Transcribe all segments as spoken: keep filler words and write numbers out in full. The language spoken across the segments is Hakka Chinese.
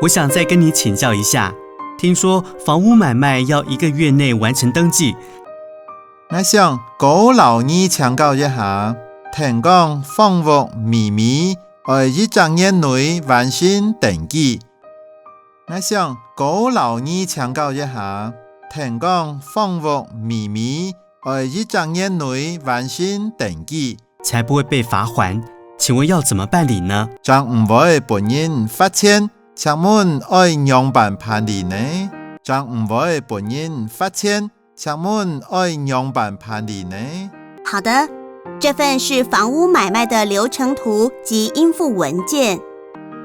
我想再跟你請教一下，聽說房屋買賣要一個月內完成登記。𠊎想過摎你請教一下，聽講房屋買賣愛一隻月內完成登記。𠊎想過摎你請教一下，聽講房屋買賣愛一隻月內完成登記， 才不會被罰鍰。請問要怎麼辦理呢？正毋會分人罰錢，請問愛仰般辦理呢？正毋會分人罰錢，請問愛仰般辦理呢？好的，這份是房屋買賣的流程圖及應附文件。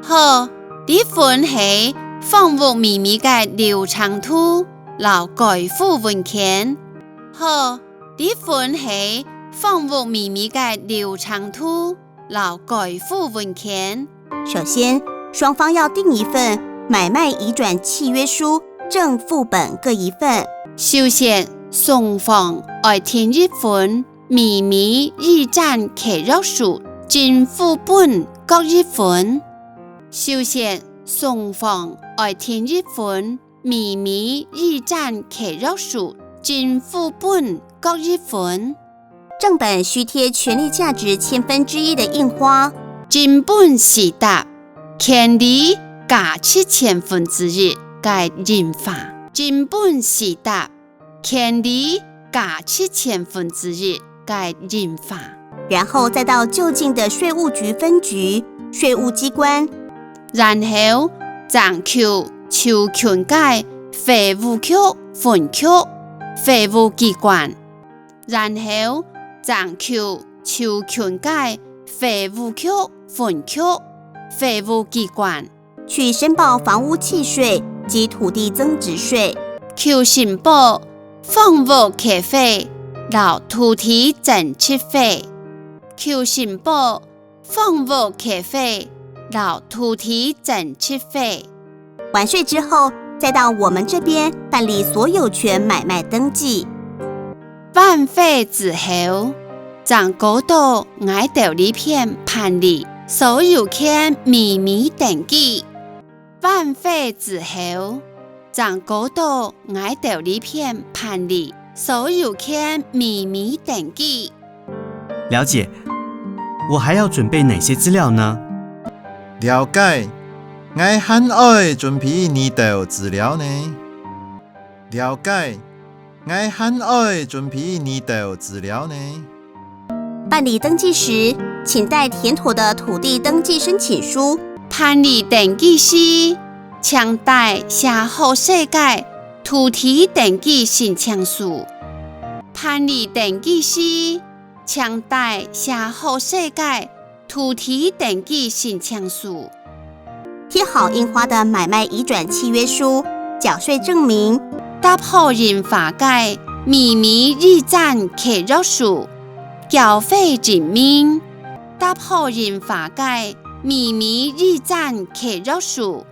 好，這份係房屋買賣个流程圖摎該附文件。好， 這份係房屋買賣个流程圖摎該附文件。首先，雙方要訂一份買賣移轉契約書正副本各一份。首先，雙方愛訂一份買賣移轉契約書正副本各一份。首先，雙方愛訂一份 買賣移轉契約書正副本各一份。正本需貼權利價值千分之一的印花。正本需貼權利價值千分之一个印花。正本需貼權利價值千分之一个印花。然後再到就近的稅務局分局、稅務機關， 然後正去就近个稅務局分局、稅務機關。然後正去就近个稅務局分局、稅務機關，去申報房屋契稅及土地增值稅。去申報房屋契費摎土地增值稅。去申報 房屋契費摎土地增值稅。完稅之後，再到我們這邊辦理所有權買賣登記。完稅之後，正過到𠊎兜這片辦理所有權買賣登記。完稅之後， 正過到𠊎兜這片辦理所有權買賣登記。了解，我還要準備哪些資料呢？了解，𠊎還愛準備哪兜資料呢？了解，𠊎還愛準備哪兜資料呢？ 辦理登記時，請帶填妥的土地登記申請書。辦理登記時，請帶寫好勢个土地登記申請書。辦理登記時，請帶寫好勢个土地登記申請書。 貼好印花的買賣移轉契約書、繳稅證明，貼好印花个買賣移轉契約書、繳稅證明，貼好印花个買賣移轉契約書、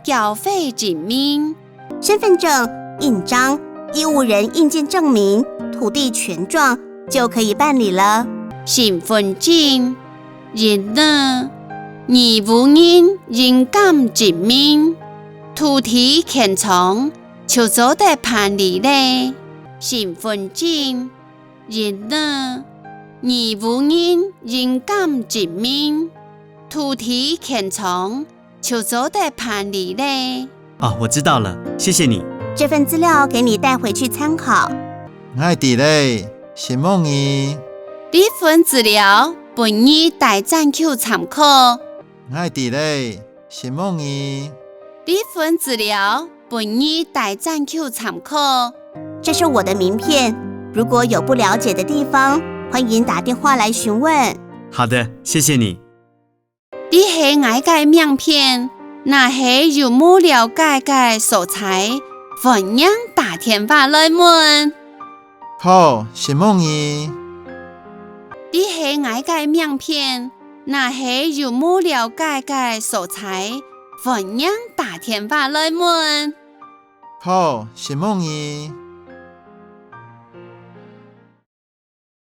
繳稅證明，身份證、印章、義務人印鑑證明、土地權狀，就可以辦理了。身份證、印仔、義務人印鑑證明、土地權狀，就做得辦理了。身份證、印仔、義務人印鑑證明、土地權狀，就做得辦理了。哦，我知道了，謝謝你。這份資料給你帶回去參考。𠊎知了，承蒙你。這份資料分你帶轉去參考。𠊎知了，承蒙你。這份資料分你帶轉去參考。這是我的名片，如果有不了解的地方，歡迎打電話來詢問。好的，謝謝你。 這係𠊎个名片，若係有無了解个所在，歡迎打電話來問。好，承蒙你。這係𠊎个名片，若係有無了解个所在，歡迎打電話來問。好，承蒙你。